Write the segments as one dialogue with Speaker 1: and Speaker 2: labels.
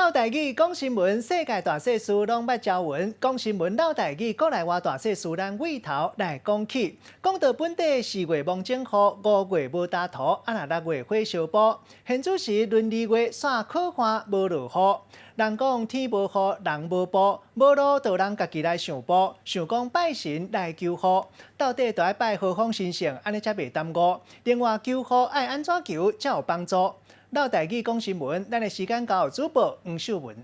Speaker 1: 嘮台語講新聞，世界大細事攏捌朝聞。講新聞嘮台語，國內外大細事，咱對頭來講起。講到本地四月蒙整雨，五月無焦土，啊若六月火燒埔。現此時閏二月煞可旱無落雨。人講天無雨，人無步，無路就人家己來想步，想講拜神來求雨，到底著愛拜何方神聖，按呢才袂耽誤。另外求雨愛按怎求才有幫助？嘮台語講新聞，咱的時間交予主播黃秀文。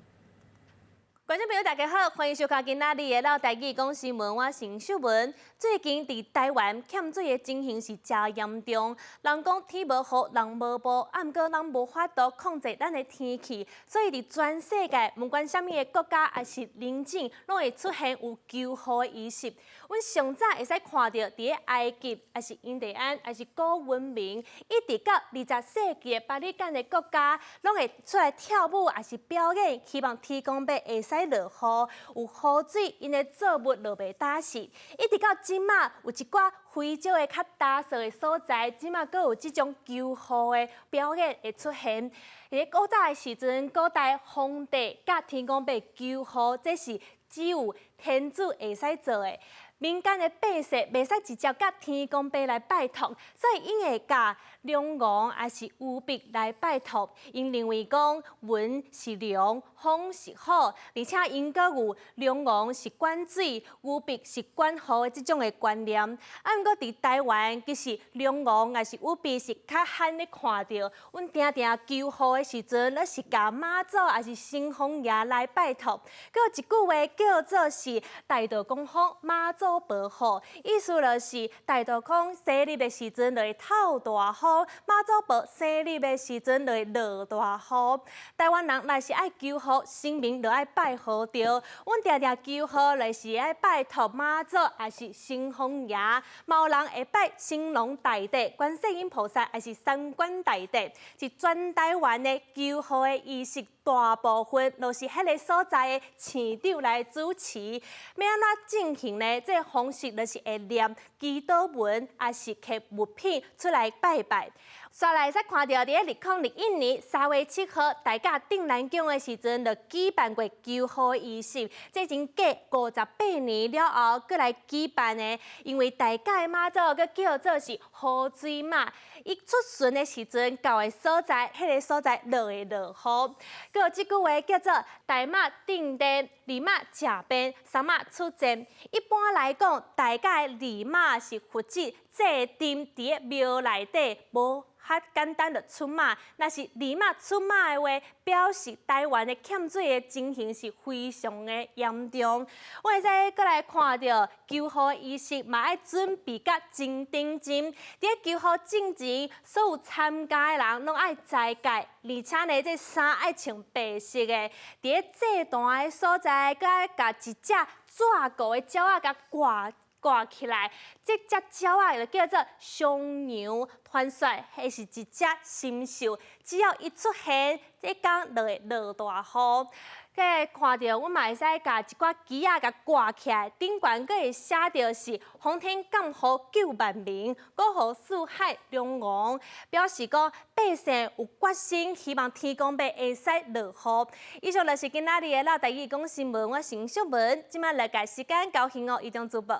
Speaker 2: 觀眾朋友大家好，歡迎收看今仔日的嘮台語講新聞，我是黃秀文。最近佇台灣欠水的情形是誠嚴重，人講天無雨，人無步，啊毋過人無法度控制咱的天氣，所以佇全世界，毋管啥物的國家抑是人種，攏會出現有求雨的儀式。阮上早會使看著，佇咧埃及，抑是印第安，抑是古文明，一直到20世紀的巴里干的國家，攏會出來跳舞，抑是表演，希望天公伯會使落雨，有雨水，𪜶的作物就袂焦死。一直到這馬，有一寡非洲的較焦燥的所在，這馬閣有這種求雨的表演會出現。佇咧古早的時陣，古代皇帝佮天公伯求雨，這是只有天主會使做的。民間的百姓袂使直接佮天公伯來拜託，所以𪜶會共龍王抑是巫覡來拜託。𪜶認為講雲是龍，風是虎，而且𪜶閣有龍王是管水，巫覡是管雨的這種的觀念。啊，毋過佇台灣，其實龍王抑是巫覡是較罕咧看著。阮定定求雨的時陣，攏是共媽祖抑是城隍爺來拜託。閣有一句話叫做是大道公風，媽祖婆雨，意思就是大道公生日的時陣就會透大風，媽祖婆生日的時陣就會落大雨。台灣人若是愛求雨，神明就愛拜河道。阮定定求雨，就是愛拜託媽祖，抑是城隍爺。嘛有人會拜神農大帝、觀世音菩薩，抑是三官大帝。是全台灣的求雨的儀式，大部分都是彼个所在的市長來主持。欲按怎進行呢？這個方式就是會念祈禱文，抑是摕物品出來拜拜。煞來會使看著佇咧2021年3月7號，大甲鎮瀾宮的時陣，就舉辦過求雨儀式。這已經過58年了後，閣來舉辦的。因為大甲的媽祖閣叫做是雨水媽，伊出巡的時陣，到的所在，彼个所在就會落雨。閣有這句話叫做“大媽鎮殿，二媽食鞭，三媽出戰”。一般來講，大甲的二媽是負責祭奠佇咧廟內底，無較簡單就出馬。若是二媽出馬的話，表示台灣的欠水的情形是非常的嚴重。我會使閣來看著求雨儀式，嘛愛準備甲真認真。佇咧求雨進前，所有參加的人攏愛齋戒，而且呢，這衫愛穿白色的。佇咧祭壇的所在，閣愛共一隻紙糊的鳥仔共掛掛起來，這隻鳥仔就叫做雙娘傳說，彼是一隻神獸，只要一出現，這工就會落大雨。閣看著，阮嘛會使共一寡旗仔共掛起來，頂懸閣會寫著是奉天降雨救萬民，五湖四海龍王，表示講百姓有決心，希望天公伯會使落雨。以上就是今仔日的嘮台語講新聞，我是黃秀文，這馬來共時間交予移動主播。